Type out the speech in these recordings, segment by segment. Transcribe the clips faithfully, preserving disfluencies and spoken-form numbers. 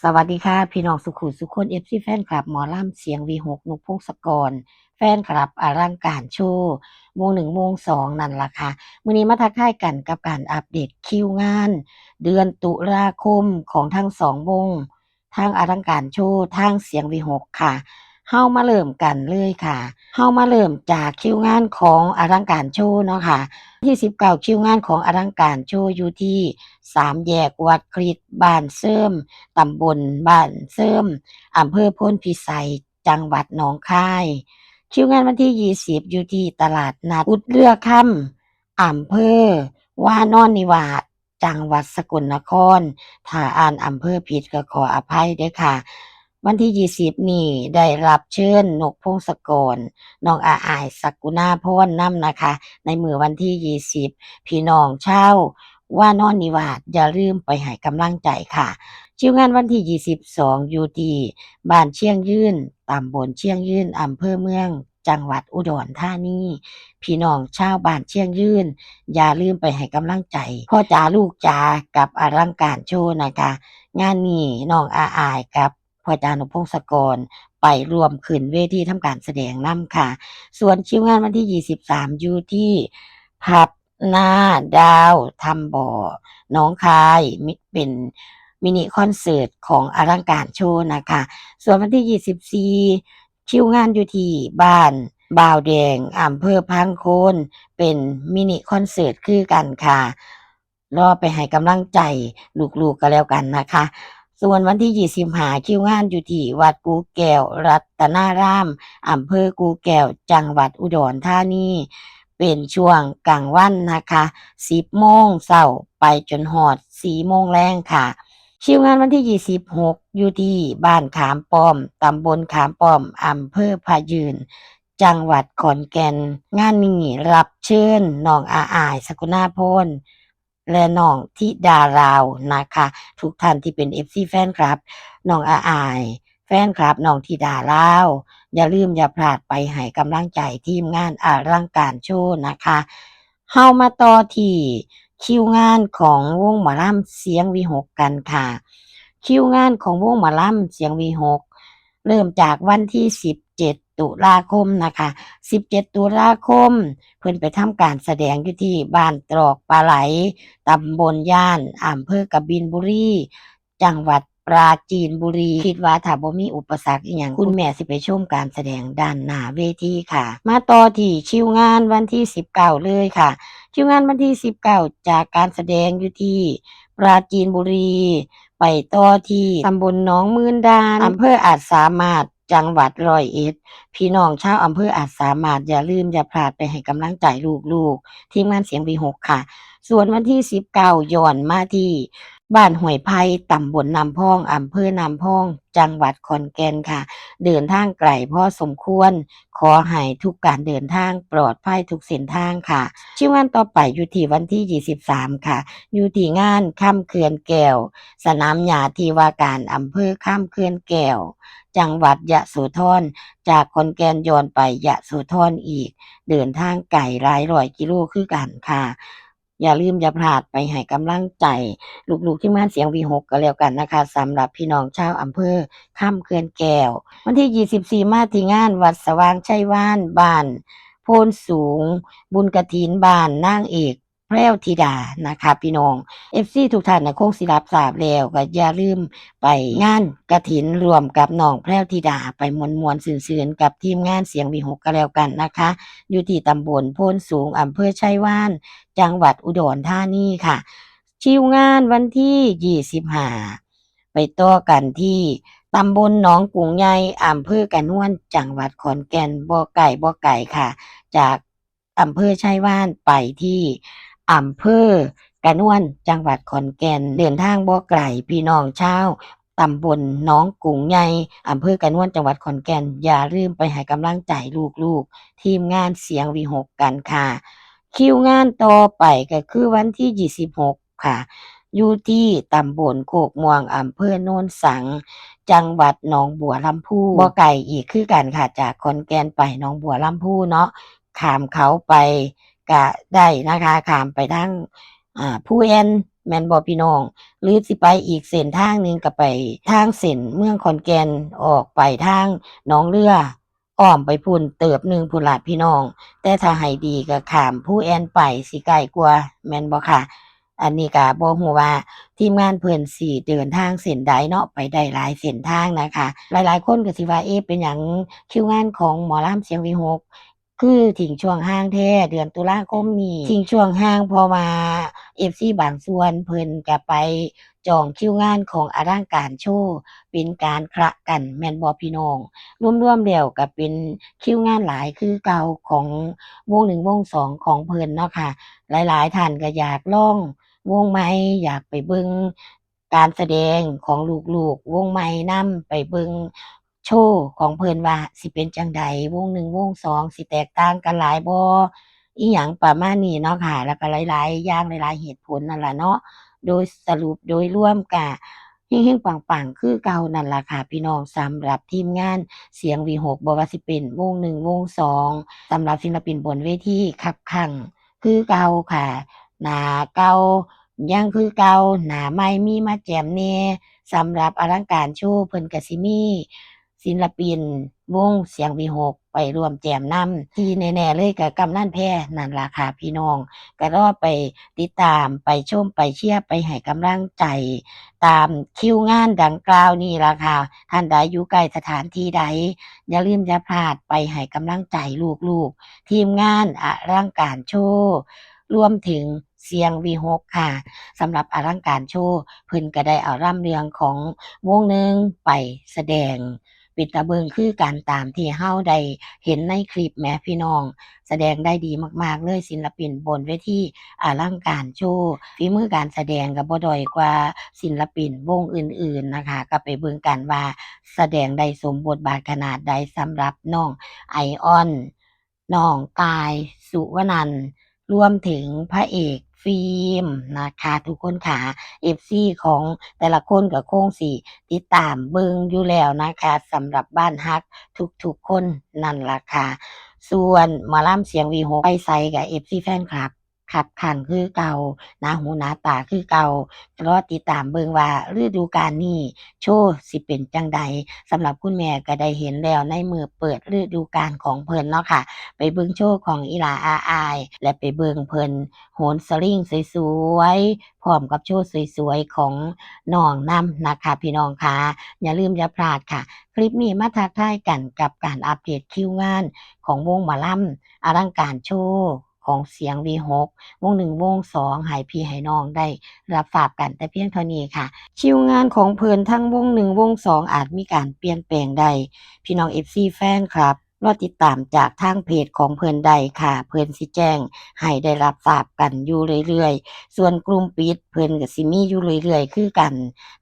สวัสดีค่ะ พี่น้องสุขุสุคน เอฟซี แฟนคลับหมอลำเสียงวีหก นุกพงศกร แฟนคลับอลังการโชว์ วงหนึ่งวงสองนั่นล่ะค่ะ มื้อนี้มาทักทายกันกับการอัปเดตคิวงาน เดือนตุลาคมของทั้งสองวง ทั้งอลังการโชว์ ทั้งเสียงวีหกค่ะ เฮามาเริ่มกันเลยค่ะ เฮามาเริ่มจากคิวงานของอลังการโชว์เนาะค่ะ ที่สิบเก้า คิวงานของอลังการโชว์อยู่ที่สามแยกวัดคริสต์ บ้านเซิม ตำบลบ้านเซิม อำเภอโพนพิสัย จังหวัดหนองคาย คิวงานวันที่ยี่สิบ อยู่ที่ตลาดนัดกุดเรือคำ อำเภอวานอนนิวาส จังหวัดสกลนคร ถ้าอ่านอำเภอผิดก็ขออภัยเด้อค่ะ วันที่ยี่สิบ นี่ได้รับเชิญนกพงศกร น้องอาอาย สกุณาพรนำนะคะ ในมื้อวันที่ยี่สิบ พี่น้องชาววานอนนิวาสอย่าลืมไปให้กำลังใจค่ะ คิวงานวันที่ยี่สิบสอง อยู่ที่บ้านเชียงยืน ตำบลเชียงยืน อำเภอเมือง จังหวัดอุดรธานี พี่น้องชาวบ้านเชียงยืน อย่าลืมไปให้กำลังใจพ่อจ๋าลูกจ๋ากับอลังการโชว์นะคะ งานนี้น้องอาอายกับพ่อจ๋านกพงศกรไปร่วมขึ้นเวทีทำการแสดงนำค่ะ ส่วนคิวงานวันที่ยี่สิบสาม อยู่ที่ผับนาดาวทำบ่อ หนองคาย มิ- เป็นมินิคอนเสิร์ตของอลังการโชว์นะคะ ส่วนวันที่ยี่สิบสี่ คิวงานอยู่ที่บ้านบ่าวแดง อำเภอพังโคน เป็นมินิคอนเสิร์ตคือกันค่ะ รอไปให้กำลังใจลูกๆก็แล้วกันนะคะ ส่วนวันที่ยี่สิบห้า คิวงานอยู่ที่วัดกู่แก้วรัตนาราม อำเภอกู่แก้ว จังหวัดอุดรธานี เป็นช่วงกลางวันนะคะ สิบโมงเช้าไปจนฮอดสี่โมงแลงค่ะ คิวงานวันที่ยี่สิบหก อยู่ที่บ้านขามป้อม ตำบลขามป้อม อำเภอพะยืน จังหวัดขอนแก่น งานนี้รับเชิญน้องอาอาย สกุณาพร และน้องธิดาลาวนะคะ ทุกท่านที่เป็น เอฟซี แฟนคลับน้องอาอาย แฟนคลับน้องธิดาลาว อย่าลืมอย่าพลาดไปให้กำลังใจทีมงานอลังการโชว์นะคะ เฮามาต่อที่คิวงานของวงหมอลำเสียงวีหกกันค่ะ คิวงานของวงหมอลำเสียงวีหก เริ่มจากวันที่สิบเจ็ด ตุลาคมนะคะ สิบเจ็ด ตุลาคม เพิ่นไปทำการแสดงอยู่ที่บ้านตรอกปลาไหล ตำบลย่าน อำเภอกบินบุรี จังหวัดปราจีนบุรี คิดว่าถ้าบ่มีอุปสรรคอีหยัง คุณแม่สิไปชมการแสดงด้านหน้าเวทีค่ะ มาต่อที่คิวงานวันที่สิบเก้าเลยค่ะ คิวงานวันที่สิบเก้า จากการแสดงอยู่ที่ปราจีนบุรี ไปต่อที่ตำบลหนองหมื่นด่าน อำเภออาจสามารถ จังหวัดร้อยเอ็ด พี่น้องชาวอำเภออาจสามารถอย่าลืมอย่าพลาดไปให้กำลังใจลูกๆ ทีมงานเสียงวีหกค่ะ ส่วนวันที่สิบเก้า ย้อนมาที่บ้านห้วยไผ่ ตำบลน้ำพอง อำเภอน้ำพอง จังหวัดขอนแก่นค่ะ เดินทางไกลพอสมควร ขอให้ทุกการเดินทางปลอดภัยทุกเส้นทางค่ะ คิวงานต่อไปอยู่ที่วันที่ยี่สิบสามค่ะ อยู่ที่งานค่ำเขื่อนแก้ว สนามหญ้าที่ว่าการอำเภอค่ำเขื่อนแก้ว จังหวัดยโสธร จากขอนแก่นย้อนไปยโสธรอีก เดินทางไกลหลายร้อยกิโลคือกันค่ะ อย่าลืมอย่าพลาดไปให้กำลังใจลูกๆทีมงานเสียงวีหกก็แล้วกันนะคะ สำหรับพี่น้องชาวอำเภอค่ำเขื่อนแก้ว วันที่ยี่สิบสี่ มาที่งานวัดสว่างชัยวาน บ้านโพนสูง บุญกฐินบ้านนางเอกแพรวธิดานะคะ พี่น้อง เอฟซี ทุกท่านนะคงสิรับทราบแล้ว ก็อย่าลืมไปงานกฐินร่วมกับน้องแพรวธิดา ไปม่วนๆซื่นๆกับทีมงานเสียงวีหกก็แล้วกันนะคะ อยู่ที่ตำบลโพนสูง อำเภอชัยวาน จังหวัดอุดรธานีค่ะ คิวงานวันที่ยี่สิบห้า ไปต่อกันที่ตำบลหนองกุงใหญ่ อำเภอกระนวน จังหวัดขอนแก่น บ่ไกลบ่ไกลค่ะ จากอำเภอชัยวานไปที่อำเภอกระนวน จังหวัดขอนแก่น เดินทางบ่ไกล พี่น้องชาวตำบลหนองกุงใหญ่ อำเภอกระนวน จังหวัดขอนแก่น อย่าลืมไปให้กำลังใจลูกๆทีมงานเสียงวีหกกันค่ะ คิวงานต่อไปก็คือวันที่ยี่สิบหกค่ะ อยู่ที่ตำบลโคกม่วง อำเภอโนนสัง จังหวัดหนองบัวลำภู บ่ไกลอีกคือกันค่ะ จากขอนแก่นไปหนองบัวลำภูเนาะ ข้ามเขาไปก็ได้นะคะ ข้ามไปทาง อ่า ภูแอ่น แม่นบ่พี่น้อง หรือสิไปอีกเส้นทางหนึ่งก็ไปทางเส้นเมืองขอนแก่น ออกไปทางหนองเรือ อ้อมไปพุ้นเติบหนึ่งพุ้นล่ะพี่น้อง แต่ถ้าให้ดีก็ข้ามภูแอนไปสิใกล้กว่า แม่นบ่คะ อันนี้ก็บ่ฮู้ว่าทีมงานเพิ่นสิเดินทางเส้นใดเนาะ ไปได้หลายเส้นทางนะคะ หลายๆคนก็สิว่า เอ๊ะ เป็นหยังคิวงานของหมอลำเสียงวิหค คือทิ้งช่วงห่างแท้ เดือนตุลาคมนี้ทิ้งช่วงห่าง เพราะว่าเอฟซีบางส่วนเพิ่นก็ไปจองคิวงานของอลังการโชว์ เป็นการคละกัน แม่นบ่พี่น้อง รวมๆแล้วก็เป็นคิวงานหลายคือเก่าของวงหนึ่งวงสองของเพิ่นเนาะค่ะ หลายๆท่านก็อยากลองวงใหม่ อยากไปเบิ่งการแสดงของลูกๆวงใหม่นำ ไปเบิ่งโชว์ของเพิ่นว่าสิเป็นจั่งใด วงหนึ่งวงสองสิแตกต่างกันหลายบ่ อิหยังประมาณนี้เนาะค่ะ แล้วก็หลายๆอย่าง หลายๆเหตุผลนั่นล่ะเนาะ โดยสรุปโดยรวมก็เฮงๆปังๆคือเก่านั่นล่ะค่ะพี่น้อง สำหรับทีมงานเสียงวิหค บ่ว่าสิเป็นวงหนึ่งวงสอง สำหรับศิลปินบนเวทีคับคั่งคือเก่าค่ะ หน้าเก่ายังคือเก่า หน้าใหม่มีมาแจมแหน่ สำหรับอลังการโชว์เพิ่นก็สิมีศิลปินวงเสียงวิหคไปร่วมแจมนำ ที่แน่ๆเลยก็กำนันแพรนั่นล่ะค่ะพี่น้อง ก็รอไปติดตาม ไปชม ไปเชียร์ ไปให้กำลังใจ ตามคิวงานดังกล่าวนี่ล่ะค่ะ ท่านใดอยู่ใกล้สถานที่ใด อย่าลืมอย่าพลาดไปให้กำลังใจลูกๆ ทีมงานอลังการโชว์ รวมถึงเสียงวิหคค่ะ สำหรับอลังการโชว์ เพิ่นก็ได้เอาลำเรื่องของวงหนึ่งไปแสดง เป็นตาเบิ่งคือกันตามที่เฮาได้เห็นในคลิปแหมพี่น้อง แสดงได้ดีมากๆเลย ศิลปินบนเวทีอลังการโชว์ ฝีมือการแสดงก็บ่ด้อยกว่าศิลปินวงอื่นๆนะคะ ก็ไปเบิ่งกันว่าแสดงได้สมบทบาทขนาดใด สำหรับน้องไอออน น้องกาย สุวนันท์ รวมถึงพระเอกฟิล์มนะคะ ทุกคนค่ะ เอฟซีของแต่ละคนก็คงสิติดตามเบิ่งอยู่แล้วนะคะ สำหรับบ้านฮักทุกๆคนนั่นล่ะค่ะ ส่วนหมอลำเสียงวิหค ไปไสก็เอฟซีแฟนคลับคับคั่งคือเก่า หน้าหูหน้าตาคือเก่า รอติดตามเบิ่งว่าฤดูกาลนี้โชว์สิเป็นจั่งใด สำหรับคุณแม่ก็ได้เห็นแล้วในมื้อเปิดฤดูกาลของเพิ่นเนาะค่ะ ไปเบิ่งโชว์ของอีหล้าอาอาย และไปเบิ่งเพิ่นโหนสลิงสวยๆ พร้อมกับโชว์สวยๆของน้องนำนะคะพี่น้องค่ะ อย่าลืมอย่าพลาดค่ะ คลิปนี้มาทักทายกันกับการอัปเดตคิวงานของวงหมอลำอลังการโชว์ของเสียงวิหค วงหนึ่งวงสอง ให้พี่ให้น้องได้รับทราบกันแต่เพียงเท่านี้ค่ะ คิวงานของเพิ่นทั้งวงหนึ่งวงสองอาจมีการเปลี่ยนแปลงได้ พี่น้องเอฟซีแฟนคลับ รอติดตามจากทางเพจของเพิ่นได้ค่ะ เพิ่นสิแจ้งให้ได้รับทราบกันอยู่เรื่อยๆ ส่วนกลุ่มปิดเพิ่นก็สิมีอยู่เรื่อยๆคือกัน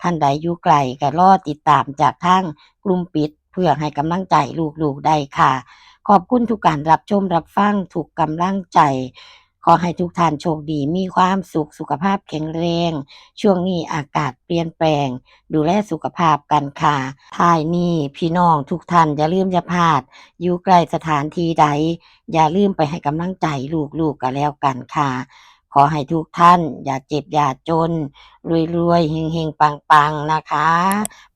ท่านใดอยู่ไกลก็รอติดตามจากทางกลุ่มปิด เพื่อให้กำลังใจลูกๆได้ค่ะ ขอบคุณทุกการรับชมรับฟัง ทุกกำลังใจ ขอให้ทุกท่านโชคดี มีความสุข สุขภาพแข็งแรง ช่วงนี้อากาศเปลี่ยนแปลง ดูแลสุขภาพกันค่ะ ท้ายนี้พี่น้องทุกท่านอย่าลืมอย่าพลาด อยู่ใกล้สถานที่ใด อย่าลืมไปให้กำลังใจลูกๆก็แล้วกันค่ะ ขอให้ทุกท่านอย่าเจ็บอย่าจน รวยๆ เฮงๆ ปังๆ นะคะ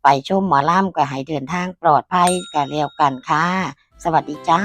ไปชมหมอลำก็ให้เดินทางปลอดภัยก็แล้วกันค่ะ สวัสดีจ้า